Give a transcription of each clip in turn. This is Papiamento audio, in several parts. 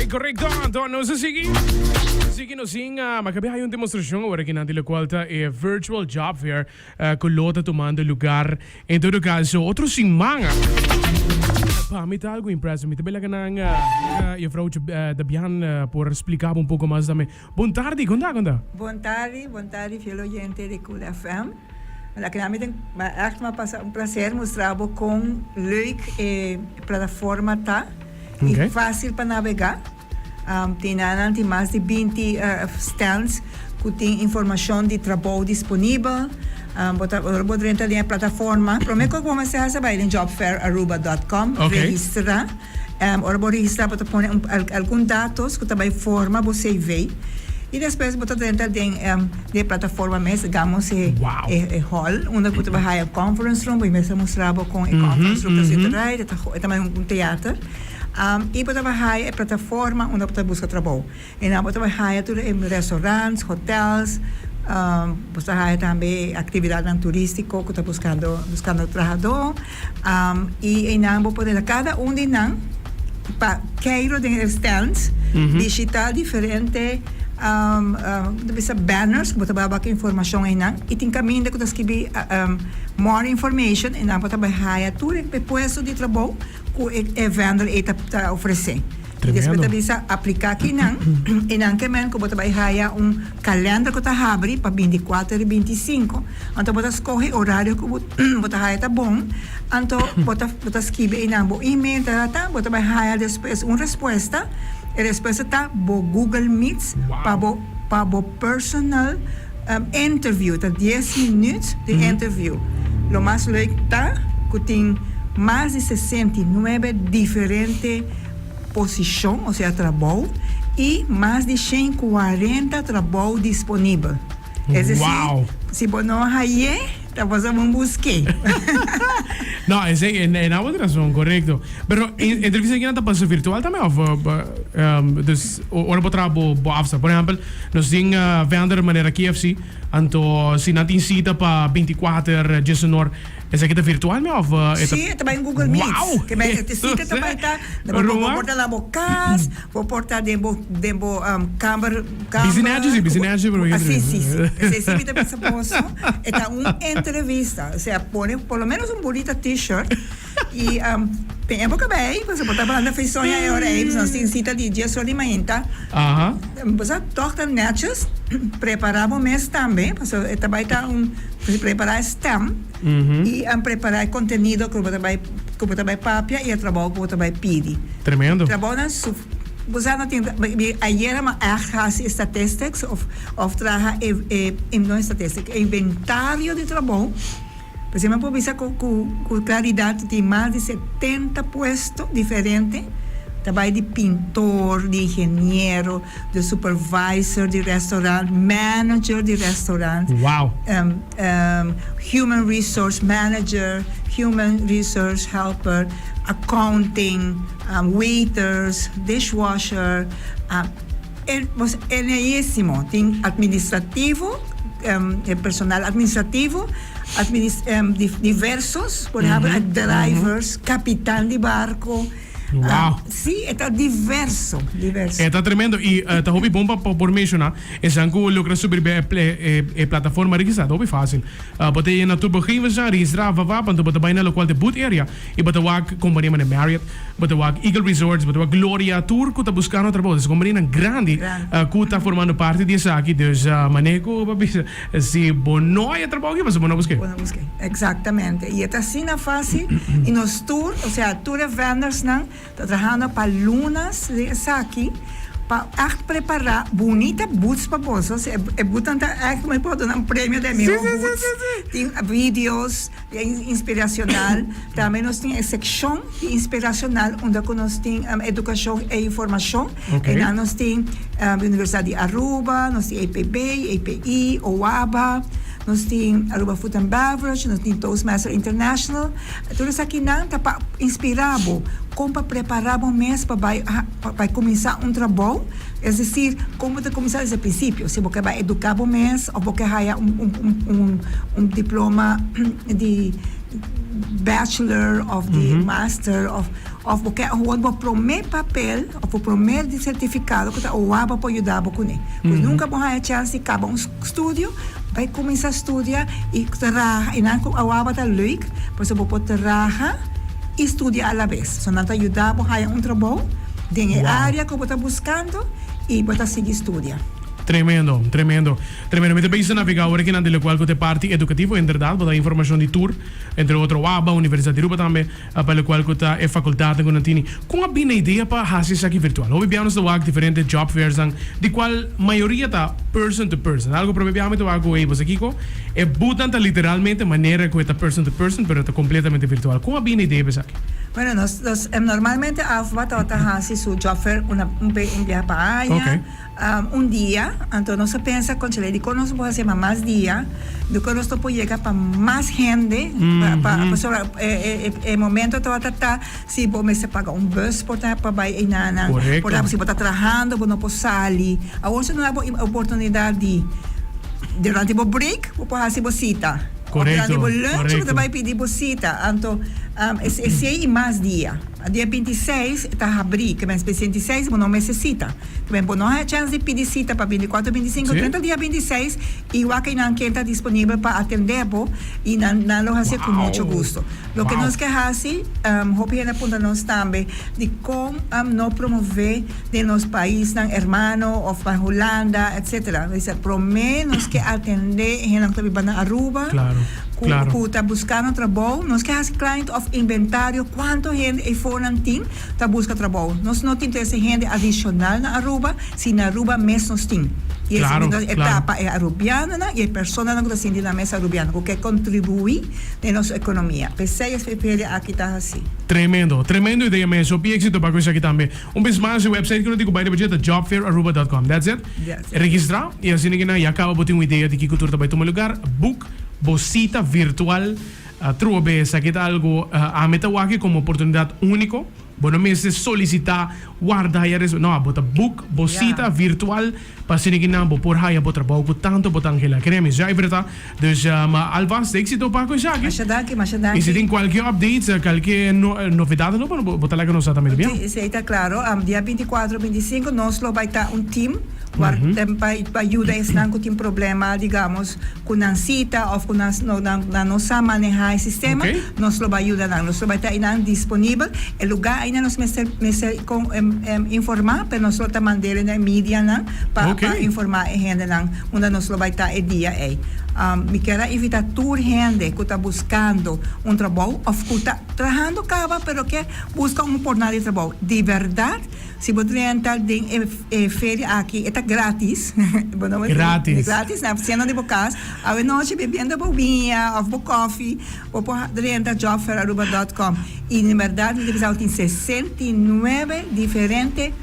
Correcto, anto nos a sigui. Sigui nos sin uh, maar hay un demostracion ahora que nanti lo cual ta e virtual job fair uh, cu lo ta tomando lugar en todo caso otro siman. Pa mi ta algo impressive. Mi ta bela ganan uh, uh, juffrouw uh, Dabian uh, por explicar un poco mas tambe. Bon tardi, con ta, con ta? Bon tardi, bon tardi, fiel oyente di Cool FM. La que mi maar echt maar pasa un placer mostrar bo con leuk e plataforma ta y fácil pa navega. Tin nan tin mas di 20 stands cu tin informacion di trabou disponibel. Bo ta ora bo drenta den e plataforma, prome cu bo mester haci bay den jobfairaruba.com, registra. Ora bo registra bo ta pone un algun datos cu ta bay forma bo CV y despues bo ta drenta den e plataforma mes, digamos e e hall unda cu ta bay haya conference room, bo mester mustra bo con e conference room ta zit eruit, e ta manera un theater. Y bo ta bay haya e plataforma unda bo ta busca trabou. E nan bo ta bay haya tur e restaurants, hotels, bo ta haya tambe actividadnan turistico cu ta buscando buscando trahador y eynan bo por deda cada un di nan pa keiro den e stands bishita diferente ta bisa banners cu bo ta bay wak informacion eynan y tin caminda cu ta skibi more information eynan bo ta bay haya tur e puesto di trabou cu e vendor ey ta ofrece. Y despues ta bisa aplica kinan y nan ke men cu bo ta bay haya un calender cu ta habri pa binticuater y binticinco anto bo ta scoge horario cu bo ta haya ta bon anto bo ta bo ta skibi eynan bo email ta ta ta bo ta bay haya despues un respuesta e respuesta ta bo Google Meets pa bo pa bo personal interview ta dies minuut di interview lo mas leuk ta cu tin mas di 69 diferente posishon, osea trabou, i mas di 140 trabou disponibel. Es desir, Wow. si bo no haye, ta boso bon busk'é. No, esei e e nan bo tin rason, korekto. Pero e entrevista aki nan ta pasa virtual tambe òf dus ora bo traha bo bo afspraak? Por ehèmpel, nos tin vender manera KFC, anto si nan tin sita pa 24 djesenor, Esaki ta virtual mi of e ta. Sí, e ta bai en Google Meet. Wow! Ke bai e sita ta bai ta bo bo por ta na bo kas, bo por ta den bo den bo kamber kamber. Bizi nechi si, bizi nechi pero mi. Sí, sí, sí. Esei si mi ta bisa boso, e ta un entrevista. Osea pone por lo menos un bunita t-shirt i peña bo kabei pasobra bo ta hablando fisoña e ora ei, pasobra nos tin sita di dies or di mainta. Bo sa tòg ta nètjes, prepará bo mes tambe, pasobra e ta bai ta un prepará e stèm i prepará e kontenido ku bo ta bai ku bo ta bai papia i e trabou ku bo ta bai pidi. Tremendo. Trabounan su bo sa no tin mi ayera mi a ègt hasi e statistics òf òf traha e e no e statistic e inventario di trabou. P'esei mi por bisa ku ku klaridat tin mas di 70 puesto diferente, ta bai di pintor, di ingeniero, di supervisor di restaurant, manager di restaurant, Wow! human resource manager, human resource helper, accounting, waiters, dishwasher, E eneísimo tin administrativo, e personal administrativo, diversos, por ehempel drivers, kapitan di barko. Wow. Sí, e ta diverso, diverso. E ta tremendo i ta hopi bon pa por menshoná esnan ku logra subi riba e plataforma registrá. Ta hopi fásil. Bo ta yena tur bo gegevensnan, registrá, vavap, anto bo ta bai na lokual ta e boot area. I bo ta wak kompania manera Marriott, bo ta wak Eagle Resorts, bo ta wak Gloria, tur ku ta buskando trabou. Esei kompanianan grandi ku ta formando parti di esaki. Dus manera ku bo a bisa, si bo no haya trabou aki, pasobra bo no busk'é. Bo no busk'é, eksaktamente. I e ta asina fásil i nos tur, osea tur e vendersnan ta trahando pa lunas den esaki pa ègt prepará bunita booths pa boso. E boothnan ta ègt, mi por duna un premio den mihó booths. Tin videos. Inspiracional, Tambe nos tin e seccion di inspiracional unda cu nos tin educacion e informacion. Eynan nos tin Universidad di Aruba, nos tin EPB, EPI, OABA, nos tin Aruba Food and Beverage, nos tin Toastmaster International. Tur esakinan ta pa inspira bo con pa prepara bo mes pa bay pa bay cuminsa un trabou. Es decir, kon bo ta kuminsá desde prinsipio? Si bo ke bai eduká bo mes òf bo ke haya un un diploma di bachelor òf di master òf. Òf bo ke awor bo promé papel òf bo promé di sertifikado ku ta OABA por yuda bo kuné. Ku nunka bo haña chèns di kaba un studio, bai kuminsá studia i traha. I nan ku OABA ta leuk pasobra bo por traha i studia alabes. So nan ta yuda bo haña un trabou den e área ku bo ta buskando i bo ta sigui studia. Tremendo, tremendo, tremendo. Mi ta bisa navegá awor aki nan di lokual ku ta e parti edukativo. Inderdat bo ta informashon di tur, entre otro OABA, Universidat di Aruba tambe. Pa locual cu ta e facultadnan cu nan tini. Con a bini e idea pa haci esaki virtual? Hopi bia nos ta wak diferente job fairsnan di cual mayoria ta person to person. Algo prome bia mi ta wak cu ey bo sa kico? E boothnan ta literalmente manera cu e ta person to person pero ta completamente virtual. Con a bini e idea pa esaki? Bueno, nos nos normalmente AFBA tabata haci su job fair una un be un biaha pa aña. Un dia, anto nos a pensa, Conchale, dikon nos no por hasi mas mas dia? Dikon nos no por yega pa mas hende? Pa, pasobra e, e, e momento tabata ta si bo mester paga un bus por ta pa bai einanan. Por ta si bo ta trahando bo no por sali. Awor si no dabo e oportunidat di durante bo break bo por hasi bo sita. Of durante bo lunch bo ta bai pidi bo sita. Anto esei i mas dia. Dia 26 ta habrí, ke men 26 bo no mester sita. Ke men bo no haña chèns di pidi sita pa 24, 25, 30 dia 26 i wak einan ken ta disponibel pa atendé bo i nan nan lo hasié ku mucho gusto. Loke nos ke hasi, hopi hende a puntra nos tambe dikon no promové den nos paisnan hermano òf pa Hulanda etcetera. Nos bisa promé nos ke atendé e hendenan ku ta biba na Aruba ku ta buskando trabou. Nos ke hasi client òf inventario kuantu hende eifonan tin ta buska trabou. Nos no tin trese hende adishonal na Aruba, si na Aruba mes nos tin. I esaki ta e pa e arubianonan i e personanan ku ta sinti nan mes arubiano, ku ke kontribuí den nos ekonomia. P'esei e feria aki ta hasi. Tremendo, tremendo idea mes. Hopi éxito pa ku esaki tambe. Un bes mas e website ku no tin ku bai riba dje ta jobfairaruba.com. That's it. Registrá i asina ki nan ya kaba bo tin un idea di kiko tur ta bai tuma lugar. Book bo sita virtual. Atrobe esaki ta algo ami ta wak como oportunidad unico. Bo no mester solicita warda haya resp. No, bo ta book bo cita virtual pa asina ki nan bo por haya bo trabou cu tanto bo ta angela. Kere mi zuiver ta. Dus alvast exito pa cu esaki. Masha danki, masha danki. Y si tin cualkier updates, cualkier novedad no bo ta laga nos sa tambe bien. Si, esey ta claro. Dia 24, 25 nos lo bay ta un team war pa yuda esnan cu tin problema digamos. Ku nan sita òf ku nan nan no sa manehá e sistema, nos lo bai yuda nan. Nos lo bai ta einan disponibel. E lugá ainda nos mester mester kon informá, pero nos lo ta mand'é na e medianan pa pa informá e hendenan unda nos lo bai ta e dia ei. Mi kier a invitá tur hende ku ta buskando un trabou òf ku ta trahando kaba pero ke buska un oportunidat di trabou. Di bèrdat, si bo drenta den e. E feria aki e ta gratis. Bo no Gratis. Gratis na siendo di bo cas. Awe nochi bebiendo bo biña of bo koffie, bo por drenta jobfairaruba dot com. Y en berdad mi ta bisa bo tin 69 diferente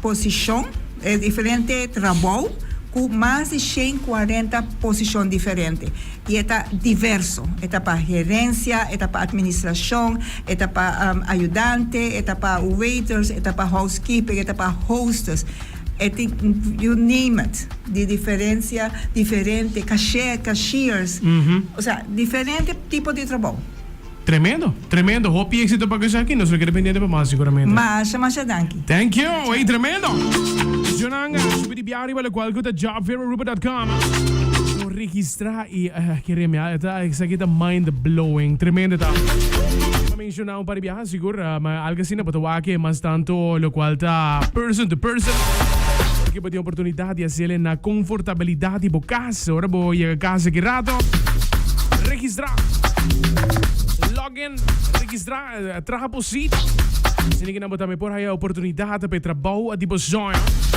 posicion, diferente trabou cu mas di 140 posicion diferente. Y e ta diverso. E ta pa gerencia, e ta pa administracion, e ta pa ayudante, e ta pa waiters, e ta pa housekeeping, e ta pa hostess. E tin, you name it, di diferencia, diferente, cashier, cashiers, osea, diferente tipo di trabou. Tremendo, tremendo. Hopi éxito pa cu esaki. Nos lo keda pendiente pa mas seguramente. Masha, masha danki. Thank you. Ey, tremendo. Jonan, subi di bia riba locual cu ta jobfairaruba.com. Lo registra y kere mi, ta, esaki ta mind blowing. Tremendo ta. Ma menciona un par di biaha sigur, ma algo asina bo ta wak mas tanto locual ta person to person. Porque bo tin oportunidad di haciele na confortabilidad di bo cas. Ora bo yega cas aki rato, registra. Login, registra, traha bo sita. Asina ki nan bo tambe por haya oportunidad pa e trabou di bo soño.